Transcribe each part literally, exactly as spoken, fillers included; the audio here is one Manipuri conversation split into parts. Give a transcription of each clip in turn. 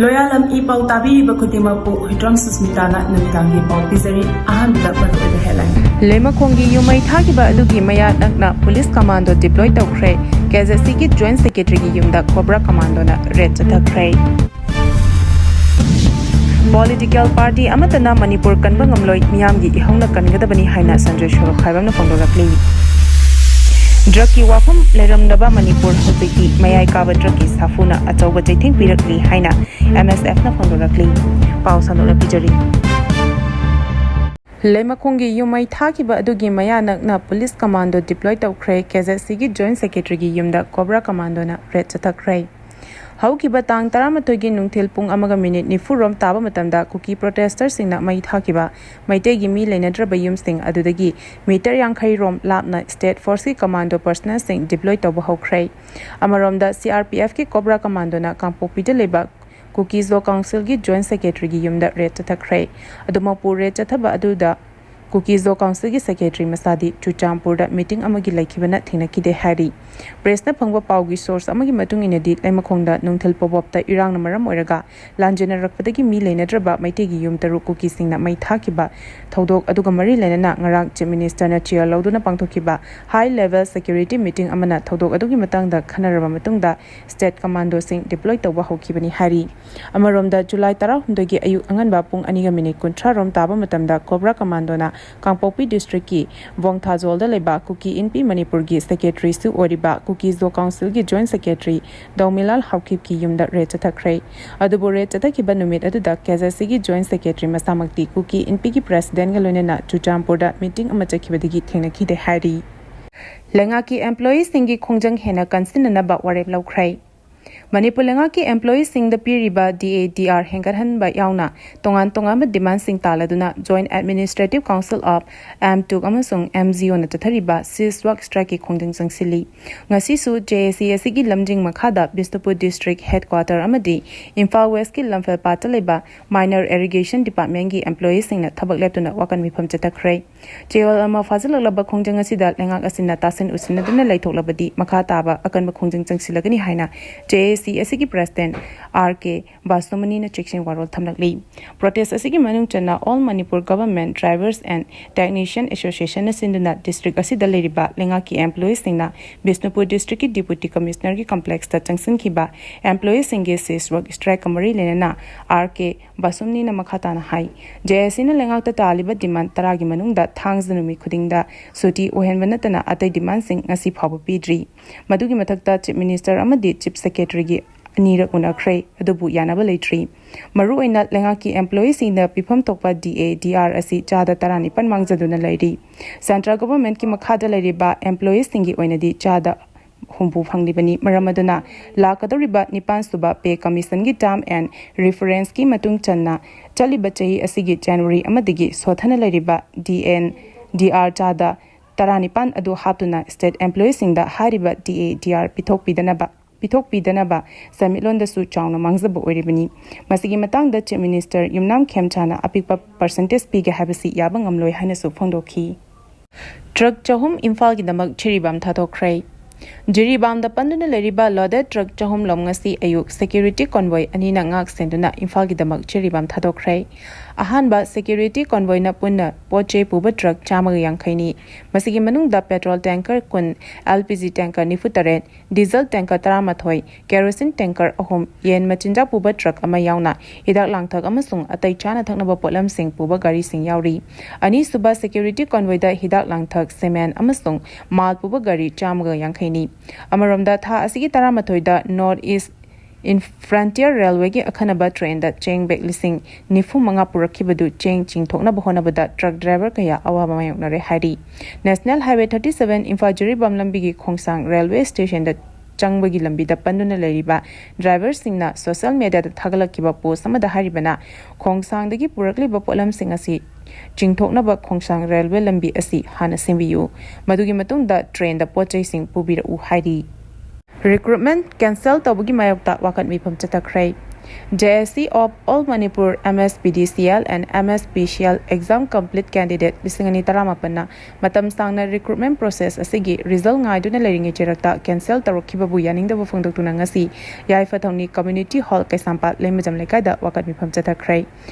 ꯂꯣꯌꯥꯂꯝ ꯏ ꯄꯥꯎ ꯇꯥꯕꯤꯔꯤꯕ ꯈꯨꯗꯤꯡꯃꯛꯄꯨ ꯍꯨꯏꯗ꯭ꯔꯣꯝ ꯁꯨꯁꯃꯤꯇꯥꯅ ꯅꯨꯃꯤꯗꯥꯡꯒꯤ ꯄꯥꯎ ꯄꯤꯖꯔꯤ꯫ ꯑꯍꯥꯟꯕꯗ ꯃꯔꯨꯑꯣꯏꯕ headline꯫ ꯂꯩꯃꯈꯣꯡꯒꯤ ꯌꯨꯝ ꯃꯩ ꯊꯥꯈꯤꯕ ꯑꯗꯨꯒꯤ ꯃꯌꯥ ꯅꯛꯅ ꯄꯨꯂꯤꯁ ꯀꯃꯥꯟꯗꯣ deploy ꯇꯧꯈ꯭ꯔꯦ꯫ ꯀꯦ ꯖꯦ ꯁꯤꯒꯤ joint secretaryꯒꯤ ꯌꯨꯝꯗ ꯀꯣꯕ꯭ꯔꯥ ꯀꯃꯥꯟꯗꯣꯅ raid ꯆꯠꯊꯈ꯭ꯔꯦ꯫ Political party ꯑꯃꯠꯇꯅ ꯃꯅꯤꯄꯨꯔ ꯀꯟꯕ ꯉꯝꯂꯣꯏ, ꯃꯤꯌꯥꯝꯒꯤ ꯏꯍꯧꯅ ꯀꯟꯒꯗꯕꯅꯤ ꯍꯥꯏꯅ ꯁꯟꯖꯣꯏ ꯁꯣꯔꯣꯈꯥꯏꯕꯝꯅ ꯐꯣꯡꯗꯣꯔꯛꯂꯤ꯫ Drugꯀꯤ ꯋꯥꯐꯝ ꯂꯩꯔꯝꯗꯕ ꯃꯅꯤꯄꯨꯔ ꯍꯧꯖꯤꯛꯇꯤ ꯃꯌꯥꯏ ꯀꯥꯕ drugꯀꯤ ꯁꯥꯐꯨꯅ ꯑꯆꯧꯕ ꯆꯩꯊꯦꯡ ꯄꯤꯔꯛꯂꯤ ꯍꯥꯏꯅ ꯑꯦꯝ ꯑꯦꯁ ꯑꯦꯐꯅ ꯐꯣꯡꯗꯣꯔꯛꯂꯤ꯫ ꯄꯥꯎ ꯁꯟꯗꯣꯛꯅ ꯄꯤꯖꯔꯤ꯫ ꯂꯩꯃꯈꯣꯡꯒꯤ ꯌꯨꯝ ꯃꯩ ꯊꯥꯈꯤꯕ ꯑꯗꯨꯒꯤ ꯃꯌꯥ ꯅꯛꯅ ꯄꯨꯂꯤꯁ ꯀꯃꯥꯟꯗꯣ deploy ꯇꯧꯈ꯭ꯔꯦ꯫ ꯀꯦ ꯖꯦ ꯁꯤꯒꯤ joint secretaryꯒꯤ ꯌꯨꯝꯗ ꯀꯣꯕ꯭ꯔꯥ ꯀꯃꯥꯟꯗꯣꯅ raid ꯆꯠꯊꯈ꯭ꯔꯦ꯫ ꯍꯧꯈꯤꯕ ꯇꯥꯡ ꯇꯔꯥꯃꯥꯊꯣꯏꯒꯤ ꯅꯨꯡꯊꯤꯜ ꯄꯨꯡ ꯑꯃꯒ ꯃꯤꯅꯤꯠ ꯅꯤꯐꯨ ꯔꯣꯝ ꯇꯥꯕ ꯃꯇꯝꯗ ꯀꯨꯀꯤ protesters ꯁꯤꯡꯅ ꯃꯩ ꯊꯥꯈꯤꯕ ꯃꯩꯇꯩꯒꯤ ꯃꯤ ꯂꯩꯅꯗ꯭ꯔꯕ ꯌꯨꯝꯁꯤꯡ ꯑꯗꯨꯗꯒꯤ meter ꯌꯥꯡꯈꯩ ꯔꯣꯝ ꯂꯥꯞꯅ state forceꯀꯤ commando personnelꯁꯤꯡ deploy ꯇꯧꯕ ꯍꯧꯈ꯭ꯔꯦ꯫ ꯑꯃꯔꯣꯝꯗ ꯁꯤ ꯑꯥꯔ ꯄꯤ ꯑꯦꯐꯀꯤ ꯀꯣꯕ꯭ꯔꯥ ꯀꯃꯥꯟꯗꯣꯅ ꯀꯥꯡꯄꯣꯛꯄꯤꯗ ꯂꯩꯕ ꯀꯨꯀꯤ ꯖꯣ councilꯒꯤ joint secretaryꯒꯤ ꯌꯨꯝꯗ raid ꯆꯠꯊꯈ꯭ꯔꯦ꯫ ꯑꯗꯨꯃꯛꯄꯨ raid ꯆꯠꯊꯕ ꯑꯗꯨꯗ ꯀꯨꯀꯤ ꯖꯣ councilꯒꯤ secretary ꯃꯁꯥꯗꯤ ꯆꯨꯔꯆꯥꯟꯄꯨꯔꯗ meeting ꯑꯃꯒꯤ ꯂꯩꯈꯤꯕꯅ ꯊꯦꯡꯅꯈꯤꯗꯦ ꯍꯥꯏꯔꯤ꯫ Pressꯅ ꯐꯪꯕ ꯄꯥꯎꯒꯤ source ꯑꯃꯒꯤ ꯃꯇꯨꯡ ꯏꯟꯅꯗꯤ, ꯂꯩꯃꯈꯣꯡꯗ ꯅꯨꯡꯊꯤꯜ ꯄꯣꯕꯣꯞꯇ ꯏꯔꯥꯡꯅ ꯃꯔꯝ ꯑꯣꯏꯔꯒ ꯂꯥꯟꯖꯦꯟꯅꯔꯛꯄꯗꯒꯤ ꯃꯤ ꯂꯩꯅꯗ꯭ꯔꯕ ꯃꯩꯇꯩꯒꯤ ꯌꯨꯝ ꯇꯔꯨꯛ ꯀꯨꯀꯤꯁꯤꯡꯅ ꯃꯩ ꯊꯥꯈꯤꯕ ꯊꯧꯗꯣꯛ ꯑꯗꯨꯒ ꯃꯔꯤ ꯂꯩꯅꯅ ꯉꯔꯥꯡ Chief Ministerꯅ chair ꯂꯧꯗꯨꯅ ꯄꯥꯡꯊꯣꯛꯈꯤꯕ high level security meeting ꯑꯃꯅ ꯊꯧꯗꯣꯛ ꯑꯗꯨꯒꯤ ꯃꯇꯥꯡꯗ ꯈꯟꯅꯔꯕ ꯃꯇꯨꯡꯗ state commandoꯁꯤꯡ deploy ꯇꯧꯕ ꯍꯧꯈꯤꯕꯅꯤ ꯍꯥꯏꯔꯤ꯫ ꯑꯃꯔꯣꯝꯗ, ꯖꯨꯂꯥꯏ ꯇꯔꯥꯍꯨꯝꯗꯣꯏꯒꯤ ꯑꯌꯨꯛ ꯑꯉꯟꯕ ꯄꯨꯡ ꯑꯅꯤꯒ ꯃꯤꯅꯤꯠ ꯀꯨꯟꯊ꯭ꯔꯥ ꯔꯣꯝ ꯇꯥꯕ ꯃꯇꯝꯗ ꯀꯣꯕ꯭ꯔꯥ ꯀꯃꯥꯟꯗꯣꯅ ꯀꯥꯡꯄꯣꯛꯄꯤ districtꯀꯤ ꯕꯣꯡꯊꯥꯖꯣꯜꯗ ꯂꯩꯕ ꯀꯨꯀꯤ ꯏꯟꯄꯤ ꯃꯅꯤꯄꯨꯔꯒꯤ secretaryꯁꯨ ꯑꯣꯏꯔꯤꯕ ꯀꯨꯀꯤ ꯖꯣ councilꯒꯤ joint secretary ꯗꯧꯃꯤꯂꯥꯜ ꯍꯥꯎꯈꯤꯞꯀꯤ ꯌꯨꯝꯗ raid ꯆꯠꯊꯈ꯭ꯔꯦ꯫ ꯑꯗꯨꯕꯨ raid ꯆꯠꯊꯈꯤꯕ ꯅꯨꯃꯤꯠ ꯑꯗꯨꯗ ꯀꯦ ꯖꯦ ꯁꯤꯒꯤ joint secretary ꯃꯁꯥꯃꯛꯇꯤ ꯀꯨꯀꯤ ꯏꯟꯄꯤꯒꯤ presidentꯒ ꯂꯣꯏꯅꯅ ꯆꯨꯔꯆꯥꯟꯄꯨꯔꯗ meeting ꯑꯃ ꯆꯠꯈꯤꯕꯗꯒꯤ ꯊꯦꯡꯅꯈꯤꯗꯦ ꯍꯥꯏꯔꯤ꯫ ꯂꯩꯉꯥꯛꯀꯤ employeeꯁꯤꯡꯒꯤ ꯈꯣꯡꯖꯪ ꯍꯦꯟꯅ ꯀꯟꯁꯤꯟꯅꯅꯕ ꯋꯥꯔꯦꯞ ꯂꯧꯈ꯭ꯔꯦ꯫ ꯃꯅꯤꯄꯨꯔ ꯂꯩꯉꯥꯛꯀꯤ employeeꯁꯤꯡꯗ ꯄꯤꯔꯤꯕ ꯗꯤ ꯑꯦ ꯗꯤ ꯑꯥꯔ ꯍꯦꯟꯒꯠꯍꯟꯕ ꯌꯥꯎꯅ ꯇꯣꯉꯥꯟ ꯇꯣꯉꯥꯟꯕ demandꯁꯤꯡ ꯇꯥꯜꯂꯗꯨꯅ Joint Administrative Council of M ꯇꯨꯛ ꯑꯃꯁꯨꯡ ꯑꯦꯝ ꯖꯤ ꯑꯣꯅ ꯆꯠꯊꯔꯤꯕ cease work strikeꯀꯤ ꯈꯣꯡꯖꯪ ꯆꯪꯁꯤꯜꯂꯤ꯫ ꯉꯁꯤꯁꯨ ꯖꯦ ꯑꯦ ꯁꯤ ꯑꯁꯤꯒꯤ ꯂꯝꯖꯤꯡ ꯃꯈꯥꯗ ꯕꯤꯁꯅꯨꯄꯨꯔ district headquarter ꯑꯃꯗꯤ ꯏꯝꯐꯥꯜ Westꯀꯤ ꯂꯝꯐꯦꯜꯄꯥꯠꯇ ꯂꯩꯕ Minor Irrigation Departmentꯀꯤ employeeꯁꯤꯡꯅ ꯊꯕꯛ ꯂꯦꯞꯇꯨꯅ ꯋꯥꯀꯟ ꯃꯤꯐꯝ ꯆꯠꯊꯈ꯭ꯔꯦ꯫ ꯆꯌꯣꯜ ꯑꯃ ꯐꯥꯖꯤꯜꯂꯛꯂꯕ ꯈꯣꯡꯖꯪ ꯑꯁꯤꯗ ꯂꯩꯉꯥꯛ ꯑꯁꯤꯅ ꯇꯥꯁꯤꯟ ꯎꯁꯤꯟꯅꯗꯨꯅ ꯂꯩꯊꯣꯛꯂꯕꯗꯤ ꯃꯈꯥ ꯇꯥꯕ ꯑꯀꯟꯕ ꯈꯣꯡꯖꯪ ꯆꯪꯁꯤꯜꯂꯒꯅꯤ ꯍꯥꯏꯅ JAC ꯑꯁꯤꯒꯤ President R K ꯕꯥꯁꯨꯃꯅꯤꯅ ꯆꯦꯛꯁꯤꯟ ꯋꯥꯔꯣꯜ ꯊꯝꯂꯛꯂꯤ꯫ Protest ꯑꯁꯤꯒꯤ ꯃꯅꯨꯡ ꯆꯟꯅ All Manipur Government Drivers and Technician Associationꯅ ꯁꯤꯟꯗꯨꯅ district ꯑꯁꯤꯗ ꯂꯩꯔꯤꯕ ꯂꯩꯉꯥꯛꯀꯤ employeeꯁꯤꯡꯅ ꯕꯤꯁꯅꯨꯄꯨꯔ districtꯀꯤ Deputy Commissionerꯒꯤ complexꯇ ꯆꯪꯁꯤꯟꯈꯤꯕ employeeꯁꯤꯡꯒꯤ cease work strikeꯀ ꯃꯔꯤ ꯂꯩꯅꯅ R K ꯕꯥꯁꯨꯃꯅꯤꯅ ꯃꯈꯥ ꯇꯥꯅ ꯍꯥꯏ, JACꯅ ꯂꯩꯉꯥꯛꯇ ꯇꯥꯜꯂꯤꯕ demand ꯇꯔꯥꯒꯤ ꯃꯅꯨꯡꯗ ꯊꯥꯡꯖ ꯅꯨꯃꯤꯠ ꯈꯨꯗꯤꯡꯗ ꯁꯨꯇꯤ ꯑꯣꯏꯍꯟꯕ ꯅꯠꯇꯅ ꯑꯇꯩ demandꯁꯤꯡ ꯉꯁꯤ ꯐꯥꯎꯕ ꯄꯤꯗ꯭ꯔꯤ꯫ ꯃꯗꯨꯒꯤ ꯃꯊꯛꯇ Chief Minister ꯑꯃꯗꯤ Chief Secretaryꯒꯤ ꯑꯅꯤꯔꯛ ꯎꯅꯈ꯭ꯔꯦ, ꯑꯗꯨꯕꯨ ꯌꯥꯅꯕ ꯂꯩꯇ꯭ꯔꯤ꯫ ꯃꯔꯨꯑꯣꯏꯅ ꯂꯩꯉꯥꯛꯀꯤ employeeꯁꯤꯡꯗ ꯄꯤꯐꯝ ꯊꯣꯛꯄ DA, DR ꯑꯁꯤ ꯆꯥꯗ ꯇꯔꯥꯅꯤꯄꯥꯟ ꯃꯥꯡꯖꯗꯨꯅ ꯂꯩꯔꯤ꯫ Central Governmentꯀꯤ ꯃꯈꯥꯗ ꯂꯩꯔꯤꯕ employeeꯁꯤꯡꯒꯤ ꯑꯣꯏꯅꯗꯤ ꯆꯥꯗ ꯍꯨꯝꯐꯨ ꯐꯪꯂꯤꯕꯅꯤ꯫ ꯃꯔꯝ ꯑꯗꯨꯅ ꯂꯥꯛꯀꯗꯧꯔꯤꯕ ꯅꯤꯄꯥꯟ ꯁꯨꯕ Pay Commissionꯒꯤ term and referenceꯀꯤ ꯃꯇꯨꯡ ꯆꯟꯅ ꯆꯠꯂꯤꯕ ꯆꯍꯤ ꯑꯁꯤꯒꯤ January ꯑꯃꯗꯒꯤ ꯁꯣꯊꯅ ꯂꯩꯔꯤꯕ DN, DR ꯆꯥꯗ ꯇꯔꯥꯅꯤꯄꯥꯟ ꯑꯗꯨ ꯍꯥꯞꯇꯨꯅ state employeeꯁꯤꯡꯗ ꯍꯥꯏꯔꯤꯕ DA, DR ꯄꯤꯊꯣꯛꯄꯤꯗꯅꯕ, ꯄꯤꯊꯣꯛꯄꯤꯗꯅꯕ ꯁꯦꯟꯃꯤꯠꯂꯣꯟꯗꯁꯨ ꯆꯥꯎꯅ ꯃꯥꯡꯖꯕ ꯑꯣꯏꯔꯤꯕꯅꯤ꯫ ꯃꯁꯤꯒꯤ ꯃꯇꯥꯡꯗ Chief Minister ꯌꯨꯝꯅꯥꯝ ꯈꯦꯝꯆꯥꯅ ꯑꯄꯤꯛꯄ percentage ꯄꯤꯒꯦ ꯍꯥꯏꯕꯁꯤ ꯌꯥꯕ ꯉꯝꯂꯣꯏ ꯍꯥꯏꯅꯁꯨ ꯐꯣꯡꯗꯣꯛꯈꯤ꯫ Truck ꯆꯍꯨꯝ ꯏꯝꯐꯥꯜꯒꯤꯗꯃꯛ ꯖꯤꯔꯤꯕꯥꯝ ꯊꯥꯗꯣꯛꯈ꯭ꯔꯦ꯫ ꯖꯤꯔꯤꯕꯥꯝꯗ ꯄꯟꯗꯨꯅ ꯂꯩꯔꯤꯕ loaded truck ꯆꯍꯨꯝ ꯂꯣꯝ ꯉꯁꯤ ꯑꯌꯨꯛ security convoy ꯑꯅꯤꯅ ꯉꯥꯛ ꯁꯦꯟꯗꯨꯅ ꯏꯝꯐꯥꯜꯒꯤꯗꯃꯛ ꯖꯤꯔꯤꯕꯥꯝ ꯊꯥꯗꯣꯛꯈ꯭ꯔꯦ꯫ ꯑꯍꯥꯟꯕ security convoyꯅ ꯄꯨꯟꯅ ꯄꯣꯠ ꯆꯩ ꯄꯨꯕ truck ꯆꯥꯝꯃꯒ ꯌꯥꯡꯈꯩꯅꯤ꯫ ꯃꯁꯤꯒꯤ ꯃꯅꯨꯡꯗ petrol tanker ꯀꯨꯟ, LPG tanker ꯅꯤꯐꯨ ꯇꯔꯦꯠ, diesel tanker ꯇꯔꯥꯃꯥꯊꯣꯏ, kerosene tanker ꯑꯍꯨꯝ, ꯌꯦꯟ ꯃꯆꯤꯟꯖꯥꯛ ꯄꯨꯕ truck ꯑꯃ ꯌꯥꯎꯅ ꯍꯤꯗꯥꯛ ꯂꯥꯡꯊꯛ ꯑꯃꯁꯨꯡ ꯑꯇꯩ ꯆꯥꯅ ꯊꯛꯅꯕ ꯄꯣꯠꯂꯝꯁꯤꯡ ꯄꯨꯕ ꯒꯥꯔꯤꯁꯤꯡ ꯌꯥꯎꯔꯤ꯫ ꯑꯅꯤꯁꯨꯕ security convoyꯗ ꯍꯤꯗꯥꯛ ꯂꯥꯡꯊꯛ, cement ꯑꯃꯁꯨꯡ ꯃꯥꯜ ꯄꯨꯕ ꯒꯥꯔꯤ ꯆꯥꯝꯃꯒ ꯌꯥꯡꯈꯩꯅꯤ꯫ ꯑꯃꯔꯣꯝꯗ, ꯊꯥ ꯑꯁꯤꯒꯤ ꯇꯔꯥꯃꯥꯊꯣꯏꯗ North East Frontier Railwayꯒꯤ ꯑꯈꯟꯅꯕ trainꯗ ꯆꯦꯡ bag ꯂꯤꯁꯤꯡ ꯅꯤꯐꯨ ꯃꯉꯥ ꯄꯨꯔꯛꯈꯤꯕꯗꯨ ꯆꯦꯡ ꯆꯤꯡꯊꯣꯛꯅꯕ ꯍꯣꯠꯅꯕꯗ truck driver ꯀꯌꯥ ꯑꯋꯥꯕ ꯃꯥꯌꯣꯛꯅꯔꯦ ꯍꯥꯏꯔꯤ꯫ National Highway thirty seven Imphal Jiribam ꯂꯝꯕꯤꯒꯤ ꯈꯣꯡꯁꯥꯡ railway stationꯗ ꯆꯪꯕꯒꯤ ꯂꯝꯕꯤꯗ ꯄꯟꯗꯨꯅ ꯂꯩꯔꯤꯕ driverꯁꯤꯡꯅ social mediaꯗ ꯊꯥꯒꯠꯂꯛꯈꯤꯕ post ꯑꯃꯗ ꯍꯥꯏꯔꯤꯕꯅ, ꯈꯣꯡꯁꯥꯡꯗꯒꯤ ꯄꯨꯔꯛꯂꯤꯕ ꯄꯣꯠꯂꯝꯁꯤꯡ ꯑꯁꯤ ꯆꯤꯡꯊꯣꯛꯅꯕ ꯈꯣꯡꯁꯥꯡ railway ꯂꯝꯕꯤ ꯑꯁꯤ ꯍꯥꯟꯅ ꯁꯦꯝꯕꯤꯌꯨ, ꯃꯗꯨꯒꯤ ꯃꯇꯨꯡꯗ trainꯗ ꯄꯣꯠ ꯆꯩꯁꯤꯡ ꯄꯨꯕꯤꯔꯛꯎ ꯍꯥꯏꯔꯤ꯫ Recruitment cancel ꯇꯧꯕꯒꯤ ꯃꯥꯌꯣꯛꯇ ꯋꯥꯀꯠ ꯃꯤꯐꯝ ꯆꯠꯊꯈ꯭ꯔꯦ꯫ J A C of All Manipur M S P D C L and M S P C L exam complete candidate ꯂꯤꯁꯤꯡ ꯑꯅꯤ ꯇꯔꯥꯃꯥꯄꯟꯅ ꯃꯇꯝ ꯁꯥꯡꯅ recruitment process ꯑꯁꯤꯒꯤ result ꯉꯥꯏꯗꯨꯅ ꯂꯩꯔꯤꯉꯩ ꯆꯩꯔꯛꯇ cancel ꯇꯧꯔꯛꯈꯤꯕꯕꯨ ꯌꯥꯅꯤꯡꯗꯕ ꯐꯣꯡꯗꯣꯛꯇꯨꯅ ꯉꯁꯤ ꯌꯥꯏꯐ ꯊꯧꯅꯤ Community Hall ꯀꯩꯁꯥꯝꯄꯥꯠ ꯂꯩꯃꯖꯝ ꯂꯩꯀꯥꯏꯗ ꯋꯥꯀꯠ ꯃꯤꯐꯝ ꯆꯠꯊꯈ꯭ꯔꯦ꯫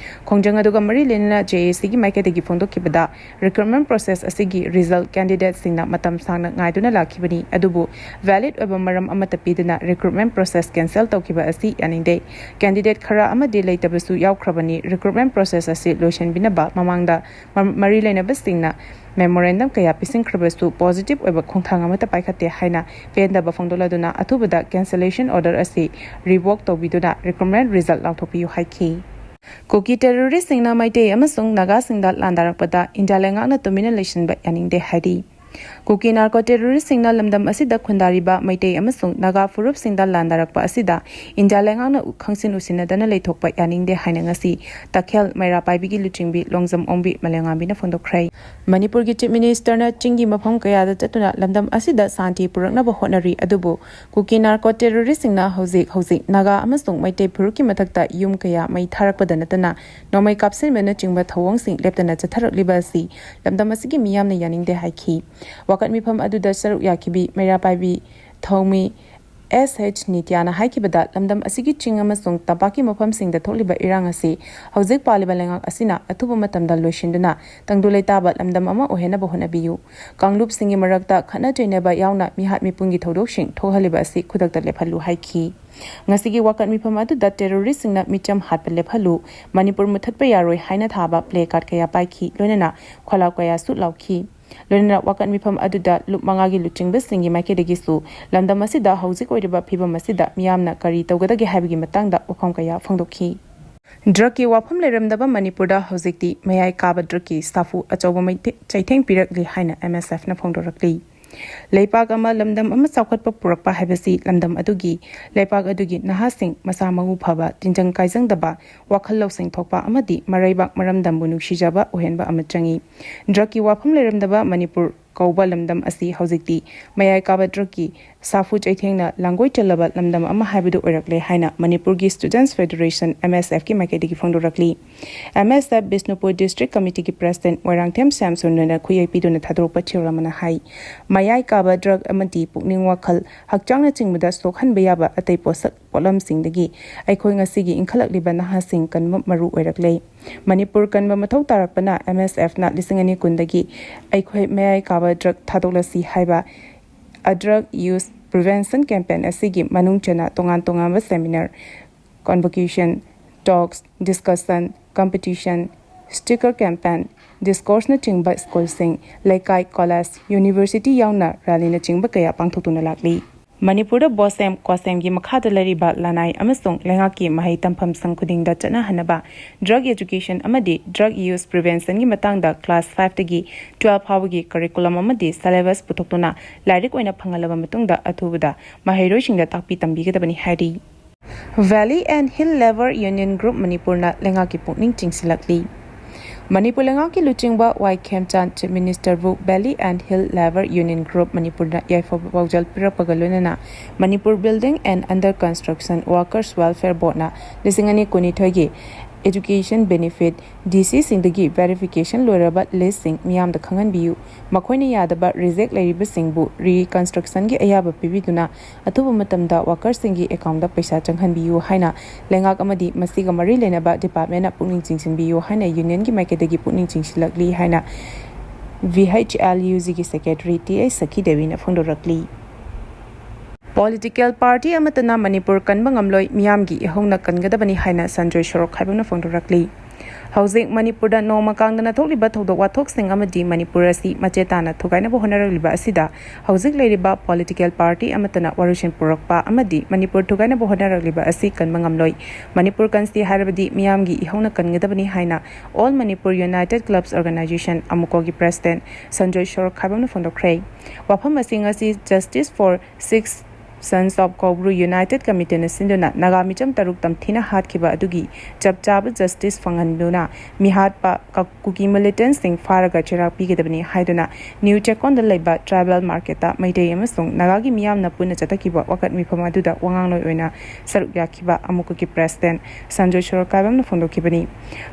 ꯈꯣꯡꯖꯪ ꯑꯗꯨꯒ ꯃꯔꯤ ꯂꯩꯅꯅ J A Cꯒꯤ ꯃꯥꯏꯀꯩꯗꯒꯤ ꯐꯣꯡꯗꯣꯛꯈꯤꯕꯗ, recruitment process ꯑꯁꯤꯒꯤ result candidateꯁꯤꯡꯅ ꯃꯇꯝ ꯁꯥꯡꯅ ꯉꯥꯏꯗꯨꯅ ꯂꯥꯛꯈꯤꯕꯅꯤ, ꯑꯗꯨꯕꯨ valid ꯑꯣꯏꯕ ꯃꯔꯝ ꯑꯃꯠꯇ ꯄꯤꯗꯅ recruitment process cancel ꯇꯧꯈꯤꯕ ꯑꯁꯤ ꯌꯥꯅꯤꯡꯗꯦ꯫ Candidate ꯈꯔ ꯑꯃꯗꯤ ꯂꯩꯇꯕꯁꯨ ꯌꯥꯎꯈ꯭ꯔꯕꯅꯤ꯫ Recruitment process ꯑꯁꯤ ꯂꯣꯏꯁꯤꯟꯕꯤꯅꯕ ꯃꯃꯥꯡꯗ ꯃ-, ꯃꯔꯤ ꯂꯩꯅꯕꯁꯤꯡꯅ memorandum ꯀꯌꯥ ꯄꯤꯁꯤꯟꯈ꯭ꯔꯕꯁꯨ positive ꯑꯣꯏꯕ ꯈꯣꯡꯊꯥꯡ ꯑꯃꯠꯇ ꯄꯥꯏꯈꯠꯇꯦ ꯍꯥꯏꯅ ꯄꯦꯟꯗꯕ ꯐꯣꯡꯗꯣꯛꯂꯗꯨꯅ ꯑꯊꯨꯕꯗ cancellation order ꯑꯁꯤ revoke ꯇꯧꯕꯤꯗꯨꯅ recruitment result ꯂꯥꯎꯊꯣꯛꯄꯤꯌꯨ ꯍꯥꯏꯈꯤ꯫ ꯀꯨꯀꯤ terroristꯁꯤꯡꯅ ꯃꯩꯇꯩ ꯑꯃꯁꯨꯡ ꯅꯥꯒꯥꯁꯤꯡꯗ ꯂꯥꯟꯗꯥꯔꯛꯄꯗ ꯏꯟꯗꯤꯌꯥ ꯂꯩꯉꯥꯛꯅ ꯇꯨꯃꯤꯟꯅ ꯂꯩꯁꯤꯟꯕ ꯌꯥꯅꯤꯡꯗꯦ ꯍꯥꯏꯔꯤ꯫ ꯀꯨꯀꯤ narco terroristꯁꯤꯡꯅ ꯂꯝꯗꯝ ꯑꯁꯤꯗ ꯈꯨꯟꯗꯥꯔꯤꯕ ꯃꯩꯇꯩ ꯑꯃꯁꯨꯡ ꯅꯥꯒꯥ ꯐꯨꯔꯨꯞꯁꯤꯡꯗ ꯂꯥꯟꯗꯥꯔꯛꯄ ꯑꯁꯤꯗ ꯏꯟꯗꯤꯌꯥ ꯂꯩꯉꯥꯛꯅ ꯎ-, ꯈꯪꯁꯤꯟ ꯎꯁꯤꯟꯅꯗꯅ ꯂꯩꯊꯣꯛꯄ ꯌꯥꯅꯤꯡꯗꯦ ꯍꯥꯏꯅ ꯉꯁꯤ ꯇꯈꯦꯜ ꯃꯩꯔꯥ ꯄꯥꯏꯕꯤꯒꯤ ꯂꯨꯆꯤꯡꯕꯤ ꯂꯣꯡꯖꯝ ꯑꯣꯡꯕꯤ ꯃꯂꯦꯉꯥꯝꯕꯤꯅ ꯐꯣꯡꯗꯣꯛꯈ꯭ꯔꯦ꯫ ꯃꯅꯤꯄꯨꯔꯒꯤ Chief Ministerꯅ ꯆꯤꯡꯒꯤ ꯃꯐꯝ ꯀꯌꯥꯗ ꯆꯠꯇꯨꯅ ꯂꯝꯗꯝ ꯑꯁꯤꯗ ꯁꯥꯟꯇꯤ ꯄꯨꯔꯛꯅꯕ ꯍꯣꯠꯅꯔꯤ, ꯑꯗꯨꯕꯨ ꯀꯨꯀꯤ narco terroristꯁꯤꯡꯅ ꯍꯧꯖꯤꯛ ꯍꯧꯖꯤꯛ ꯅꯥꯒꯥ ꯑꯃꯁꯨꯡ ꯃꯩꯇꯩ ꯐꯨꯔꯨꯞꯀꯤ ꯃꯊꯛꯇ ꯌꯨꯝ ꯀꯌꯥ ꯃꯩ ꯊꯥꯔꯛꯄꯗ ꯅꯠꯇꯅ ꯅꯣꯡꯃꯩ ꯀꯥꯞꯁꯤꯟꯕꯅꯆꯤꯡꯕ ꯊꯧꯑꯣꯡꯁꯤꯡ ꯂꯦꯞꯇꯅ ꯆꯠꯊꯔꯛꯂꯤꯕ ꯑꯁꯤ ꯂꯝꯗꯝ ꯑꯁꯤꯒꯤ ꯃꯤꯌꯥꯝꯅ ꯌꯥꯅꯤꯡꯗꯦ ꯍꯥꯏꯈꯤ꯫ ꯋꯥꯀꯠ ꯃꯤꯐꯝ ꯑꯗꯨꯗ ꯁꯔꯨꯛ ꯌꯥꯈꯤꯕꯤ ꯃꯩꯔꯥ ꯄꯥꯏꯕꯤ ꯊꯧꯃꯤ ꯑꯦꯁ ꯑꯩꯆ ꯅꯤꯇ꯭ꯌꯥꯅ ꯍꯥꯏꯈꯤꯕꯗ, ꯂꯝꯗꯝ ꯑꯁꯤꯒꯤ ꯆꯤꯡ ꯑꯃꯁꯨꯡ ꯇꯝꯄꯥꯛꯀꯤ ꯃꯐꯝꯁꯤꯡꯗ ꯊꯣꯛꯂꯤꯕ ꯏꯔꯥꯡ ꯑꯁꯤ ꯍꯧꯖꯤꯛ ꯄꯥꯜꯂꯤꯕ ꯂꯩꯉꯥꯛ ꯑꯁꯤꯅ ꯑꯊꯨꯕ ꯃꯇꯝꯗ ꯂꯣꯏꯁꯤꯟꯗꯨꯅ ꯇꯪꯗꯨ ꯂꯩꯇꯥꯕ ꯂꯝꯗꯝ ꯑꯃ ꯑꯣꯏꯍꯟꯅꯕ ꯍꯣꯠꯅꯕꯤꯌꯨ꯫ ꯀꯥꯡꯂꯨꯞꯁꯤꯡꯒꯤ ꯃꯔꯛꯇ ꯈꯠꯅ ꯆꯩꯅꯕ ꯌꯥꯎꯅ ꯃꯤꯍꯥꯠ ꯃꯤꯄꯨꯟꯒꯤ ꯊꯧꯗꯣꯛꯁꯤꯡ ꯊꯣꯛꯍꯜꯂꯤꯕ ꯑꯁꯤ ꯈꯨꯗꯛꯇ ꯂꯦꯞꯍꯜꯂꯨ ꯍꯥꯏꯈꯤ꯫ ꯉꯁꯤꯒꯤ ꯋꯥꯀꯠ ꯃꯤꯐꯝ ꯑꯗꯨꯗ terroristꯁꯤꯡꯅ ꯃꯤꯆꯝ ꯍꯥꯠꯄ ꯂꯦꯞꯍꯜꯂꯨ, ꯃꯅꯤꯄꯨꯔ ꯃꯨꯠꯊꯠꯄ ꯌꯥꯔꯣꯏ ꯍꯥꯏꯅ ꯊꯥꯕ placard ꯀꯌꯥ ꯄꯥꯏꯈꯤ, ꯂꯣꯏꯅꯅ ꯈꯣꯜꯂꯥꯎ ꯀꯌꯥꯁꯨ ꯂꯥꯎꯈꯤ꯫ ꯂꯣꯏꯅꯅ ꯋꯥꯀꯠ ꯃꯤꯐꯝ ꯑꯗꯨꯗ ꯂꯨꯞ ꯃꯉꯥꯒꯤ ꯂꯨꯆꯤꯡꯕꯁꯤꯡꯒꯤ ꯃꯥꯏꯀꯩꯗꯒꯤꯁꯨ ꯂꯝꯗꯝ ꯑꯁꯤꯗ ꯍꯧꯖꯤꯛ ꯑꯣꯏꯔꯤꯕ ꯐꯤꯕꯝ ꯑꯁꯤꯗ ꯃꯤꯌꯥꯝꯅ ꯀꯔꯤ ꯇꯧꯒꯗꯒꯦ ꯍꯥꯏꯕꯒꯤ ꯃꯇꯥꯡꯗ ꯋꯥꯐꯝ ꯀꯌꯥ ꯐꯣꯡꯗꯣꯛꯈꯤ꯫ Drugꯀꯤ ꯋꯥꯐꯝ ꯂꯩꯔꯝꯗꯕ ꯃꯅꯤꯄꯨꯔꯗ ꯍꯧꯖꯤꯛꯇꯤ ꯃꯌꯥꯏ ꯀꯥꯕ drugꯀꯤ ꯁꯥꯐꯨ ꯑꯆꯧꯕ ꯃꯩꯊꯦ-, ꯆꯩꯊꯦꯡ ꯄꯤꯔꯛꯂꯤ ꯍꯥꯏꯅ M S Fꯅ ꯐꯣꯡꯗꯣꯔꯛꯂꯤ꯫ ꯂꯩꯄꯥꯛ ꯑꯃ ꯂꯝꯗꯝ ꯑꯃ ꯆꯥꯎꯈꯠꯄ ꯄꯨꯔꯛꯄ ꯍꯥꯏꯕꯁꯤ ꯂꯝꯗꯝ ꯑꯗꯨꯒꯤ, ꯂꯩꯄꯥꯛ ꯑꯗꯨꯒꯤ ꯅꯍꯥꯁꯤꯡ ꯃꯁꯥ ꯃꯎ ꯐꯕ, ꯇꯤꯟꯖꯪ ꯀꯥꯏꯖꯪꯗꯕ, ꯋꯥꯈꯜ ꯂꯧꯁꯤꯡ ꯊꯣꯛꯄ ꯑꯃꯗꯤ ꯃꯔꯩꯕꯥꯛ ꯃꯔꯝꯗꯝꯕꯨ ꯅꯨꯡꯁꯤꯖꯕ ꯑꯣꯏꯍꯟꯕ ꯑꯃ ꯆꯪꯏ꯫ Drugꯀꯤ ꯋꯥꯐꯝ ꯂꯩꯔꯝꯗꯕ ꯃꯅꯤꯄꯨꯔ ꯀꯧꯕ ꯂꯝꯗꯝ ꯑꯁꯤ ꯍꯧꯖꯤꯛꯇꯤ ꯃꯌꯥꯏ ꯀꯥꯕ ꯗ꯭ꯔꯒꯀꯤ ꯁꯥꯐꯨ ꯆꯩꯊꯦꯡꯅ ꯂꯥꯡꯒꯣꯏ ꯆꯜꯂꯕ ꯂꯝꯗꯝ ꯑꯃ ꯍꯥꯏꯕꯗꯨ ꯑꯣꯏꯔꯛꯂꯦ ꯍꯥꯏꯅ ꯃꯅꯤꯄꯨꯔꯒꯤ Students Federation, M S F, ꯀꯤ ꯃꯥꯏꯀꯩꯗꯒꯤ ꯐꯣꯡꯗꯣꯔꯛꯂꯤ꯫ M S F Bishnupur District Committeeꯒꯤ President Moirangthem ꯁ꯭ꯌꯥꯝꯁꯨꯟꯗ꯭ꯔꯅ ꯈꯨꯌꯩ ꯄꯤꯗꯨꯅ ꯊꯥꯗꯣꯔꯛꯄ ꯊꯧꯔꯝ ꯑꯃꯅ ꯍꯥꯏ, ꯃꯌꯥꯏ ꯀꯥꯕ ꯗ꯭ꯔꯒ ꯑꯃꯗꯤ ꯄꯨꯛꯅꯤꯡ ꯋꯥꯈꯜ, ꯍꯛꯆꯥꯡꯅꯆꯤꯡꯕꯗ ꯁꯣꯛꯍꯟꯕ ꯌꯥꯕ ꯑꯇꯩ ꯄꯣꯠꯁꯛ ꯄꯣꯠꯂꯝꯁꯤꯡꯗꯒꯤ ꯑꯩꯈꯣꯏ ꯉꯁꯤꯒꯤ ꯏꯟꯈꯠꯂꯛꯂꯤꯕ ꯅꯍꯥꯁꯤꯡ ꯀꯟꯕ ꯃꯔꯨ ꯑꯣꯏꯔꯛꯂꯦ꯫ ꯃꯅꯤꯄꯨꯔ ꯀꯟꯕ ꯃꯊꯧ ꯇꯥꯔꯛꯄꯅ M S Fꯅ ꯂꯤꯁꯤꯡ ꯑꯅꯤ ꯀꯨꯟꯗꯒꯤ ꯑꯩꯈꯣꯏ ꯃꯌꯥꯏ ꯀꯥꯕ ꯗ꯭ꯔꯒ ꯊꯥꯗꯣꯛꯂꯁꯤ ꯍꯥꯏꯕ A Drug Use Prevention Campaign ꯑꯁꯤꯒꯤ ꯃꯅꯨꯡ ꯆꯟꯅ ꯇꯣꯉꯥꯟ ꯇꯣꯉꯥꯟꯕ seminar, convocation, talks, discussion, competition, sticker campaign, discourseꯅꯆꯤꯡꯕ ꯁ꯭ꯀꯨꯜꯁꯤꯡ, ꯂꯩꯀꯥꯏ, ꯀꯣꯂꯦꯖ, ꯌꯨꯅꯤꯚꯔꯁꯤꯇꯤ ꯌꯥꯎꯅ ꯔꯦꯂꯤꯅꯆꯤꯡꯕ ꯀꯌꯥ ꯄꯥꯡꯊꯣꯛꯇꯨꯅ ꯂꯥꯛꯂꯤ꯫ ꯃꯅꯤꯄꯨꯔꯗ ꯕꯣꯁꯦꯝ ꯀꯣꯁꯦꯝꯒꯤ ꯃꯈꯥꯗ ꯂꯩꯔꯤꯕ ꯂꯅꯥꯏ ꯑꯃꯁꯨꯡ ꯂꯩꯉꯥꯛꯀꯤ ꯃꯍꯩ ꯇꯝꯐꯝꯁꯪ ꯈꯨꯗꯤꯡꯗ ꯆꯠꯅꯍꯟꯅꯕ drug education ꯑꯃꯗꯤ drug use preventionꯒꯤ ꯃꯇꯥꯡꯗ class fiveꯇꯒꯤ twelve ꯐꯥꯎꯕꯒꯤ curriculum ꯑꯃꯗꯤ syllabus ꯄꯨꯊꯣꯛꯇꯨꯅ ꯂꯥꯏꯔꯤꯛ ꯑꯣꯏꯅ ꯐꯪꯍꯜꯂꯕ ꯃꯇꯨꯡꯗ ꯑꯊꯨꯕꯗ ꯃꯍꯩꯔꯣꯏꯁꯤꯡꯗ ꯇꯥꯛꯄꯤ ꯇꯝꯕꯤꯒꯗꯕꯅꯤ ꯍꯥꯏꯔꯤ꯫ Valley and Hill Labour Union Group ꯃꯅꯤꯄꯨꯔꯅ ꯂꯩꯉꯥꯛꯀꯤ ꯄꯨꯛꯅꯤꯡ ꯆꯤꯡꯁꯤꯜꯂꯛꯂꯤ꯫ ꯃꯅꯤꯄꯨꯔ ꯂꯩꯉꯥꯛꯀꯤ ꯂꯨꯆꯤꯡꯕ ꯋꯥꯏ ꯈꯦꯝꯆꯥꯟ Chief Ministerꯕꯨ Valley and Hill Labour Union Group ꯃꯅꯤꯄꯨꯔꯅ ꯌꯥꯏꯐꯕ ꯄꯥꯎꯖꯦꯜ ꯄꯤꯔꯛꯄꯒ ꯂꯣꯏꯅꯅ Manipur Building and Under Construction Workers Welfare Boardꯅ ꯂꯤꯁꯤꯡ ꯑꯅꯤ ꯀꯨꯟꯅꯤꯊꯣꯏꯒꯤ education benefit DCꯁꯤꯡꯗꯒꯤ verification ꯂꯣꯏꯔꯕ listꯁꯤꯡ ꯃꯤꯌꯥꯝꯗ ꯈꯪꯍꯟꯕꯤꯌꯨ꯫ ꯃꯈꯣꯏꯅ ꯌꯥꯗꯕ reject ꯂꯩꯔꯤꯕꯁꯤꯡꯕꯨ reconstructionꯒꯤ ꯑꯌꯥꯕ ꯄꯤꯕꯤꯗꯨꯅ ꯑꯊꯨꯕ ꯃꯇꯝꯗ workerꯁꯤꯡꯒꯤ accountꯗ ꯄꯩꯁꯥ ꯆꯪꯍꯟꯕꯤꯌꯨ ꯍꯥꯏꯅ ꯂꯩꯉꯥꯛ ꯑꯃꯗꯤ ꯃꯁꯤꯒ ꯃꯔꯤ ꯂꯩꯅꯕ departmentꯅ ꯄꯨꯛꯅꯤꯡ ꯆꯤꯡꯁꯤꯟꯕꯤꯌꯨ ꯍꯥꯏꯅ unionꯒꯤ ꯃꯥꯏꯀꯩꯗꯒꯤ ꯄꯨꯛꯅꯤꯡ ꯆꯤꯡꯁꯤꯜꯂꯛꯂꯤ ꯍꯥꯏꯅ VHLUGꯒꯤ secretary T H ꯁꯈꯤ ꯗꯦꯕꯤꯅ ꯐꯣꯡꯗꯣꯔꯛꯂꯤ꯫ Political party ꯑꯃꯠꯇꯅ ꯃꯅꯤꯄꯨꯔ ꯀꯟꯕ ꯉꯝꯂꯣꯏ, ꯃꯤꯌꯥꯝꯒꯤ ꯏꯍꯧꯅ ꯀꯟꯒꯗꯕꯅꯤ ꯍꯥꯏꯅ ꯁꯟꯖꯣꯏ ꯁꯣꯔꯣꯛꯈꯥꯏꯕꯝꯅ ꯐꯣꯡꯗꯣꯔꯛꯂꯤ꯫ ꯍꯧꯖꯤꯛ ꯃꯅꯤꯄꯨꯔꯗ ꯅꯣꯡꯃ ꯀꯥꯡꯗꯅ ꯊꯣꯛꯂꯤꯕ ꯊꯧꯗꯣꯛ ꯋꯥꯊꯣꯛꯁꯤꯡ ꯑꯃꯗꯤ ꯃꯅꯤꯄꯨꯔ ꯑꯁꯤ ꯃꯆꯦ ꯇꯥꯅ ꯊꯨꯒꯥꯏꯅꯕ ꯍꯣꯠꯅꯔꯛꯂꯤꯕ ꯑꯁꯤꯗ ꯍꯧꯖꯤꯛ ꯂꯩꯔꯤꯕ political party ꯑꯃꯠꯇꯅ ꯋꯥꯔꯣꯏꯁꯤꯟ ꯄꯨꯔꯛꯄ ꯑꯃꯗꯤ ꯃꯅꯤꯄꯨꯔ ꯊꯨꯒꯥꯏꯅꯕ ꯍꯣꯠꯅꯔꯛꯂꯤꯕ ꯑꯁꯤ ꯀꯟꯕ ꯉꯝꯂꯣꯏ꯫ ꯃꯅꯤꯄꯨꯔ ꯀꯟꯁꯤ ꯍꯥꯏꯔꯕꯗꯤ ꯃꯤꯌꯥꯝꯒꯤ ꯏꯍꯧꯅ ꯀꯟꯒꯗꯕꯅꯤ ꯍꯥꯏꯅ All Manipur United Clubs Organisation, ꯑꯃꯨꯀꯣꯒꯤ president Sanjoy ꯁꯣꯔꯣꯛꯈꯥꯏꯕꯝꯅ ꯐꯣꯡꯗꯣꯛꯈ꯭ꯔꯦ꯫ ꯋꯥꯐꯝ ꯑꯁꯤ ꯉꯁꯤ Justice for Six Sons of Koubru United Committeeꯅ ꯁꯤꯟꯗꯨꯅ ꯅꯥꯒꯥ ꯃꯤꯆꯝ ꯇꯔꯨꯛ ꯇꯝꯊꯤꯅ ꯍꯥꯠꯈꯤꯕ ꯑꯗꯨꯒꯤ ꯆꯞ ꯆꯥꯕ justice ꯐꯪꯍꯟꯗꯨꯅ ꯃꯤꯍꯥꯠꯄ ꯀ-, ꯀꯨꯀꯤ militantꯁꯤꯡ ꯐꯥꯔꯒ ꯆꯩꯔꯥꯛ ꯄꯤꯒꯗꯕꯅꯤ ꯍꯥꯏꯗꯨꯅ ꯅ꯭ꯌꯨ ꯆꯦꯛꯀꯣꯟꯗ ꯂꯩꯕ tribal marketꯇ ꯃꯩꯇꯩ ꯑꯃꯁꯨꯡ ꯅꯥꯒꯥꯒꯤ ꯃꯤꯌꯥꯝꯅ ꯄꯨꯟꯅ ꯆꯠꯊꯈꯤꯕ ꯋꯥꯀꯠ ꯃꯤꯐꯝ ꯑꯗꯨꯗ ꯋꯥꯉꯥꯡꯂꯣꯏ ꯑꯣꯏꯅ ꯁꯔꯨꯛ ꯌꯥꯈꯤꯕ ꯑꯃꯨꯛꯀꯒꯤ president ꯁꯟꯖꯣꯏ ꯁꯣꯔꯣꯛꯈꯥꯏꯕꯝꯅ ꯐꯣꯡꯗꯣꯛꯈꯤꯕꯅꯤ꯫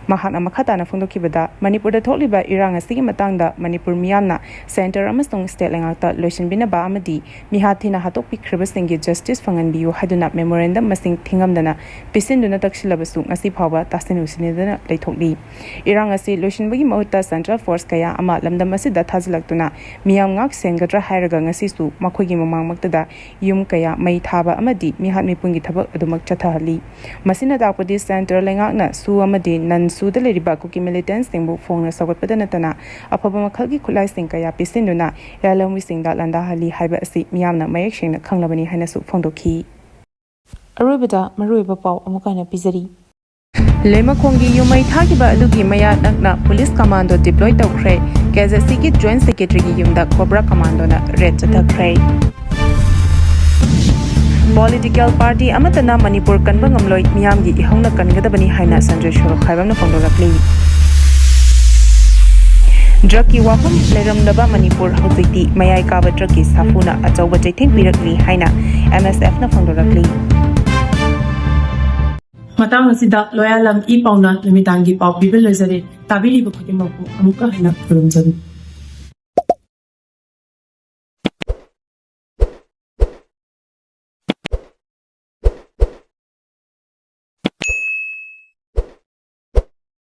ꯃꯍꯥꯛꯅ ꯃꯈꯥ ꯇꯥꯅ ꯐꯣꯡꯗꯣꯛꯈꯤꯕꯗ, ꯃꯅꯤꯄꯨꯔꯗ ꯊꯣꯛꯂꯤꯕ ꯏꯔꯥꯡ ꯑꯁꯤꯒꯤ ꯃꯇꯥꯡꯗ ꯃꯅꯤꯄꯨꯔ ꯃꯤꯌꯥꯝꯅ centre ꯑꯃꯁꯨꯡ state ꯂꯩꯉꯥꯛꯇ ꯂꯣꯏꯁꯤꯟꯕꯤꯅꯕ ꯑꯃꯗꯤ ꯃꯤꯍꯥꯠ ꯊꯤꯅ ꯍꯥꯠꯇꯣꯛꯄꯤꯈ꯭ꯔꯕꯁꯤꯡꯒꯤ justice ꯐꯪꯍꯟꯕꯤꯌꯨ ꯍꯥꯏꯗꯨꯅ memorandum ꯃꯁꯤꯡ ꯊꯤꯉꯝꯗꯅ ꯄꯤꯁꯤꯟꯗꯨꯅ ꯇꯛꯁꯤꯜꯂꯕꯁꯨ ꯉꯁꯤ ꯐꯥꯎꯕ ꯇꯥꯁꯤꯟ ꯎꯁꯤꯟꯅꯗꯅ ꯂꯩꯊꯣꯛꯂꯤ꯫ ꯏꯔꯥꯡ ꯑꯁꯤ ꯂꯣꯏꯁꯤꯟꯕꯒꯤ ꯃꯍꯨꯠꯇ central force ꯀꯌꯥ ꯑꯃ ꯂꯝꯗꯝ ꯑꯁꯤꯗ ꯊꯥꯖꯤꯜꯂꯛꯇꯨꯅ ꯃꯤꯌꯥꯝ ꯉꯥꯛ ꯁꯦꯟꯒꯗ꯭ꯔꯥ ꯍꯥꯏꯔꯒ ꯉꯁꯤꯁꯨ ꯃꯈꯣꯏꯒꯤ ꯃꯃꯥꯡꯃꯛꯇꯗ ꯌꯨꯝ ꯀꯌꯥ ꯃꯩ ꯊꯥꯕ ꯑꯃꯗꯤ ꯃꯤꯍꯥꯠ ꯃꯤꯄꯨꯟꯒꯤ ꯊꯕꯛ ꯑꯗꯨꯃꯛ ꯆꯠꯊꯍꯜꯂꯤ꯫ ꯃꯁꯤꯅ ꯇꯥꯛꯄꯗꯤ centre ꯂꯩꯉꯥꯛꯅ SoO ꯑꯃꯗꯤ non-SoOꯗ ꯂꯩꯔꯤꯕ ꯀꯨꯀꯤ militantꯁꯤꯡꯕꯨ ꯐꯣꯡꯅ ꯁꯧꯒꯠꯄꯗ ꯅꯠꯇꯅ ꯑꯐꯕ ꯃꯈꯜꯒꯤ ꯈꯨꯠꯂꯥꯏꯁꯤꯡ ꯀꯌꯥ ꯄꯤꯁꯤꯟꯗꯨꯅ ꯂꯥꯜꯍꯧꯃꯤꯁꯤꯡꯗ ꯂꯥꯟꯗꯥꯍꯜꯂꯤ ꯍꯥꯏꯕ ꯑꯁꯤ ꯃꯤꯌꯥꯝꯅ ꯃꯌꯦꯛ ꯁꯦꯡꯅ ꯈꯪꯂꯕꯅꯤ ꯍꯥꯏꯅꯁꯨ ꯐꯣꯡꯗꯣꯛꯈꯤ꯫ ꯑꯔꯣꯏꯕꯗ ꯃꯔꯨꯑꯣꯏꯕ ꯄꯥꯎ ꯑꯃꯨꯛ ꯍꯟꯅ ꯄꯤꯖꯔꯤ꯫ ꯂꯩꯃꯈꯣꯡꯒꯤ ꯌꯨꯝ ꯃꯩ ꯊꯥꯈꯤꯕ ꯑꯗꯨꯒꯤ ꯃꯌꯥ ꯅꯛꯅ police commando deploy ꯇꯧꯈ꯭ꯔꯦ꯫ KZCꯒꯤ joint secretaryꯒꯤ ꯌꯨꯝꯗ COBRA commandoꯅ raid ꯆꯠꯊꯈ꯭ꯔꯦ꯫ Political party ꯑꯃꯠꯇꯅ ꯃꯅꯤꯄꯨꯔ ꯀꯟꯕ ꯉꯝꯂꯣꯏ, ꯃꯤꯌꯥꯝꯒꯤ ꯏꯍꯧꯅ ꯀꯟꯒꯗꯕꯅꯤ ꯍꯥꯏꯅ ꯁꯟꯖꯣꯏ ꯁꯣꯔꯣꯛꯈꯥꯏꯕꯝꯅ ꯐꯣꯡꯗꯣꯔꯛꯂꯤ꯫ Drugꯀꯤ ꯋꯥꯐꯝ ꯂꯩꯔꯝꯂꯕ ꯃꯅꯤꯄꯨꯔ ꯍꯧꯖꯤꯛꯇꯤ ꯃꯌꯥꯏ ꯀꯥꯕ drugꯀꯤ ꯁꯥꯐꯨꯅ ꯑꯆꯧꯕ ꯆꯩꯊꯦꯡ ꯄꯤꯔꯛꯂꯤ ꯍꯥꯏꯅ MSFꯅ ꯐꯣꯡꯗꯣꯔꯛꯂꯤ꯫ ꯃꯇꯥꯡ ꯑꯁꯤꯗ ꯂꯣꯌꯥꯂꯝ ꯏ ꯄꯥꯎꯅ ꯅꯨꯃꯤꯗꯥꯡꯒꯤ ꯄꯥꯎ ꯄꯤꯕ ꯂꯣꯏꯖꯔꯦ꯫ ꯇꯥꯕꯤꯔꯤꯕ ꯈꯨꯗꯤꯡꯃꯛꯄꯨ ꯑꯃꯨꯛꯀ ꯍꯟꯅ ꯈꯨꯔꯨꯝꯖꯔꯤ꯫